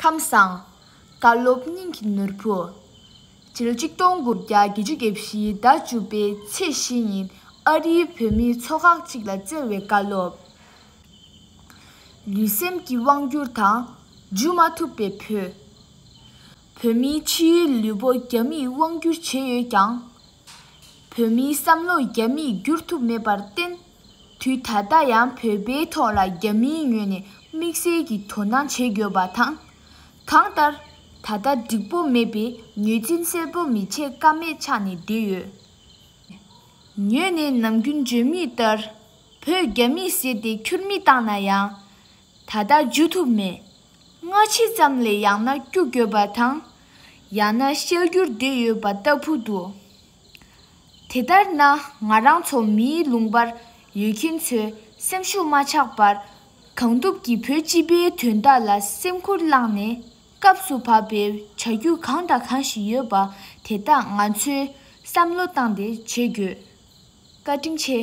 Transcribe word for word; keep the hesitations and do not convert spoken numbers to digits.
ཁམས་བཟང་། བཀའ་སློབ་སྙིང་གི་ནོར་བུ། སྤྱི་ལོ་གཅིག་སྟོང་དགུ་བརྒྱ་བརྒྱད་ཅུ་གྱ་བཞི་ཟླ་བཅུ་པའི་ཚེས་བཞི་ཉིན་ཨ་རིའི་བོད་མིའི་ཚོགས་ཁག་ཅིག་ལ་བསྩལ་བའི་བཀའ་སློབ། ལུས་སེམས་ཀྱི་དབང་བསྒྱུར་དང་འཇུ་མ་ཐུབ་པའི་བོད། བོད་མིའི་ཕྱིའི་ལུས་པོ་རྒྱ་མིས་དབང་བསྒྱུར་བྱས་ཡོད་ཀྱང་། བོད་མིའི་བསམ་བློ་རྒྱ་མིས་བསྒྱུར་ཐུབ་མེད་པར་བརྟེན། དུས་ད་ལྟ་ཡང་བོད་པའི་ཐོག་ལ་རྒྱ་མིའི་ངོས་ནས་དམིགས་བསལ་གྱི་དོ་སྣང་བྱེད་དགོས་པ་དང་། གང་ལྟར། ད་ལྟ་འགྲིག་པོ་མེད་པས་ངོས་འཛིན་གསལ་པོ་མི་བྱེད་ཀ་མེད་ཆགས་ནས་བསྡད་ཡོད། ངོས་ནས་ནམ་རྒྱུན་བརྗོད་མུས་ལྟར། བོད་རྒྱ་མིས་ཟེར་ཏེ་ཁྱུར་མིད་བཏང་ན་ཡང་། ད་ལྟ་འཇུ་ཐུབ་མེད། སྔ་ཕྱི་ཙམ་ལས་ཡང་ན་སྐྱུག་དགོས་པ་དང་། ཡང་ན་བཤལ་རྒྱུར་བསྡད་ཡོད་པ་ལྟ་བུ་འདུག་དེ་ལྟར་ན་ང་རང་ཚོ་མིའི་ལུང་པར་ཡོད་མཁན་ཚོས་སེམས་ཤུགས་མ་ཆག་པར། གང་ཐུབ་ཀྱིས་བོད་སྤྱི་པའི་དོན་དག་ལ་སེམས་ཁུར་བླངས་ནས། སྐབས་སུ་བབས་པའི་བྱ་རྒྱུ་གང་དང་གང་ཞིག་ཡོད་པ་དེ་དག་ང་ཚོས་བསམ་བློ་བཏང་སྟེ་བྱེད་དགོས། བཀའ་དྲིན་ཆེ།